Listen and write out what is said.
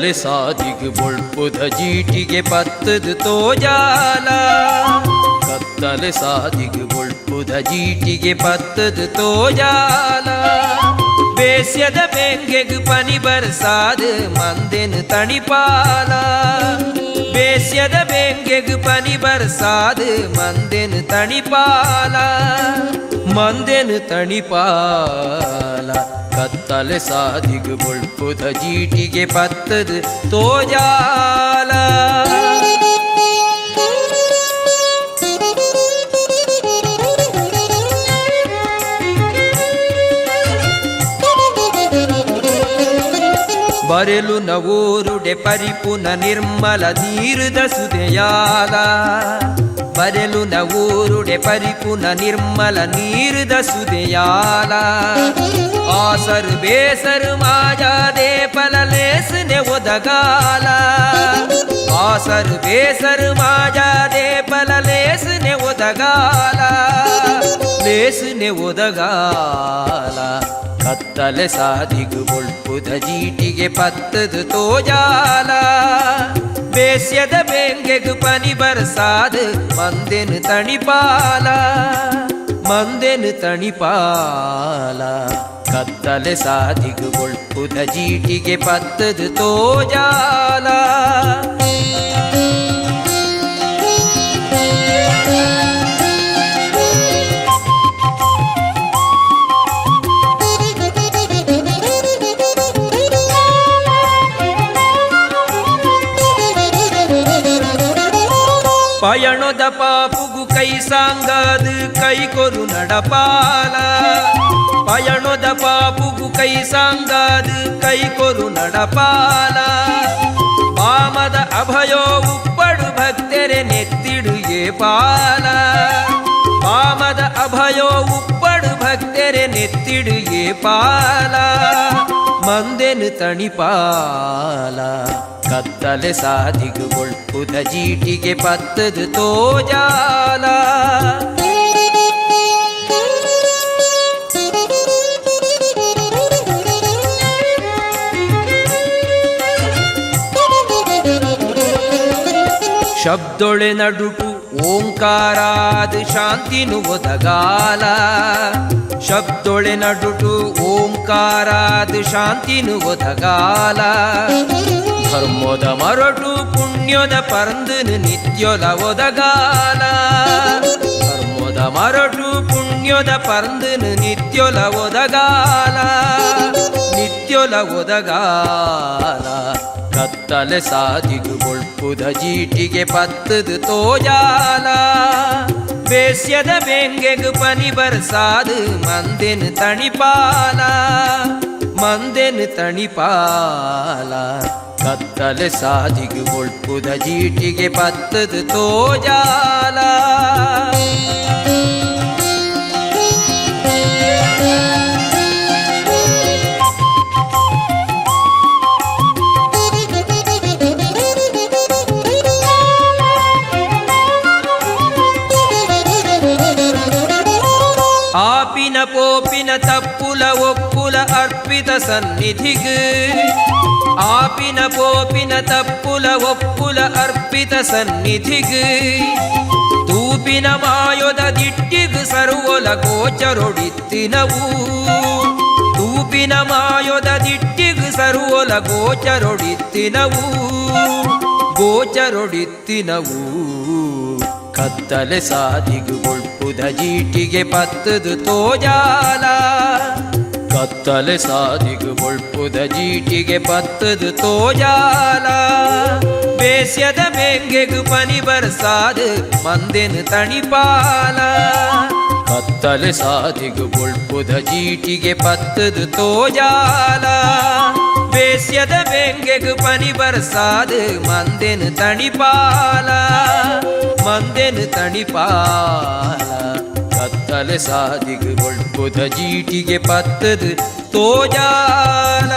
ಕತ್ತಲೆ ಸಾದಿಗ್ ಬೊಳ್ಪುದ ಜೀಟಿಗೆ ಪತ್ತದ ತೋಜಾಲ. ಕತ್ತಲೆ ಸಾದಿಗ್ ಬೊಳ್ಪುದ ಜೀಟಿಗೆ ಪತ್ತದ ತೋಜಾಲ. ಬೇಸ್ಯದ ಬೆಂಗೆಗ್ ಪನಿ ಬರ್ಸಾದ್ ಮಂದೆನ್ ತಣಿಪಾಲ. ಬೇಸ್ಯದ ಬೆಂಗೆಗ್ ಪನಿ ಬರ್ಸಾದ್ ಮಂದೆನ್ ತಣಿಪಾಲ. ಮಂದೆನ್ ತಣಿಪಾಲ. ಕತ್ತಲೆ ಸಾದಿಗ್ ಬೊಳ್ಪುದ ಜೀಟಿಗೆ ಪತ್ತದ ತೋಜಾಲ. ಬರೆಲು ನವೂರುಡೆ ಪರಿಪುನ ನಿರ್ಮಲ ನೀರುದ ಸುದೆಯಾಲ. ಬರೆಲು ನವೂರುಡೆ ಪರಿಪುನ ನಿರ್ಮಲ ನೀರುದ ಸುದೆಯಾಲ. ಆಸರು ಬೇಸರು ಮಾಜಾದೆ ಪಲಲೇಸನೆ ಒದಗಾಲ. ಆಸರು ಬೇಸರು ಮಾಜಾದೆ ಪಲಲೇಸನೆ ಒದಗಾಲ. ಲೇಸನೆ ಒದಗಾಲ. ಕತ್ತಲೆ ಸಾದಿಗ್ ಬೊಳ್ಪುದ ಜೀಟಿಗೆ ಪತ್ತದ ತೋಜಾಲ. ಬೇಸ್ಯದ ಬೆಂಗೆಗ್ ಪನಿ ಬರ್ಸಾದ್ ಮಂದೆನ್ ತಣಿಪಾಲ. ಮಂದೆನ್ ತಣಿಪಾಲ. ಕತ್ತಲೆ ಸಾದಿಗ್ ಬೊಳ್ಪುದ ಜೀಟಿಗೆ ಪತ್ತದ ತೋಜಾಲ. ಪಯಣದ ಪಾಪುಗು ಕೈ ಸಾಂಗಾದ ಕೈ ಕೊರು ನಡಪಾಲ. ಪಯಣದ ಪಾಪುಗು ಕೈ ಸಾಂಗಾದ ಕೈ ಕೊರು ನಡಪಾಲ. ಪಾಮದ ಅಭಯೋ ಉಪ್ಪಡು ಭಕ್ತರೆ ನೆತ್ತಿಡು ಏ ಪಾಲ. ಪಾಮದ ಅಭಯೋ ಉಪ್ಪಡು ಭಕ್ತರೆ ನೆತ್ತಿಡು ಏ ಪಾಲ. ಮಂದೆನು ತಣಿಪಾಲ. ಕತ್ತಲೆ ಸಾದಿಗ್ ಬೊಳ್ಪುದ ಜೀಟಿಗೆ ಪತ್ತದ ತೋಜಾಲ. ಶಬ್ದೊಳೆ ನಡುಟು ಓಂಕಾರಾದ ಶಾಂತಿನು ಒದಗಾಲ. ಶಬ್ದೊಳೆ ನಡುಟು ಓಂಕಾರಾದ ಶಾಂತಿನು ಒದಗಾಲ. ಧರ್ಮದ ಮರಟು ಪುಣ್ಯದ ಪರಂದನು ನಿತ್ಯೊಲ ಒದಗಾಲ. ಧರ್ಮದ ಮರಟು ಪುಣ್ಯದ ಪರಂದನು ನಿತ್ಯೊಲ ಒದಗಾಲ. ನಿತ್ಯೊಲ ಒದಗಾಲ. ಕತ್ತಲೆ ಸಾದಿಗ್ ಬೊಳ್ಪುದ ಜೀಟಿಗೆ ಪತ್ತದ ತೋಜಾಲ. ಬೇಸ್ಯದ ಬೆಂಗೆಗ್ ಪನಿ ಬರ್ಸಾದ್ ಮಂದೆನ್ ತಣಿಪಾಲ. ಮಂದೆನ್ ತಣಿಪಾಲ. ಕತ್ತಲೆ ಸಾದಿಗ್ ಬೊಳ್ಪುದ ಜೀಟಿಗೆ ಪತ್ತದ ತೋಜಾಲ. ಆಪಿನ ಪೋಪಿನ ತಪ್ಪುಲ ಒಪ್ಪುಲ ಅರ್ಪಿತ ಸನ್ನಿಧಿಗ್. ಆಪಿನ ಪೋಪಿನ ತಪ್ಪುಲ ಒಪ್ಪುಲ ಅರ್ಪಿತ ಸನ್ನಿಧಿಗ್. ತೂಪಿನ ಮಾಯೊದ ದಿಟ್ಟಿಗ್ ಸರ್ವೊಲ ಗೋಚರೊಡಿತ್ತಿನವು. ತೂಪಿನ ಮಾಯೊದ ದಿಟ್ಟಿಗ್ ಸರ್ವೊಲ ಗೋಚರೊಡಿತ್ತಿನವು. ಗೋಚರೊಡಿತ್ತಿನವು. ಕತ್ತಲೆ ಸಾದಿಗ್ ಬೊಳ್ಪುದ ಜೀಟಿಗೆ ಪತ್ತದ ತೋಜಾಲ. ಕತ್ತಲೆ ಸಾದಿಗ್ ಬೊಳ್ಪುದ ಜೀಟಿಗೆ ಪತ್ತದ ತೋಜಾಲ. ಬೇಸ್ಯದ ಬೆಂಗೆಗ್ ಪನಿ ಬರ್ಸಾದ್ ಮಂದೆನ್ ತಣಿಪಾಲ. ಕತ್ತಲೆ ಸಾದಿಗ್ ಬೊಳ್ಪುದ ಜೀಟಿಗೆ ಪತ್ತದ ತೋಜಾಲ. ಬೇಸ್ಯದ ಬೆಂಗೆಗ್ ಪನಿ ಬರ್ಸಾದ್ ಮಂದೆನ್ ತಣಿಪಾಲ. ಮಂದೆನ್ ತಣಿಪಾಲ. ಕತ್ತಲೆ ಸಾದಿಗ್ ಬೊಳ್ಪುದ ಜೀಟಿಗೆ ಪತ್ತದ ತೋಜಾಲ.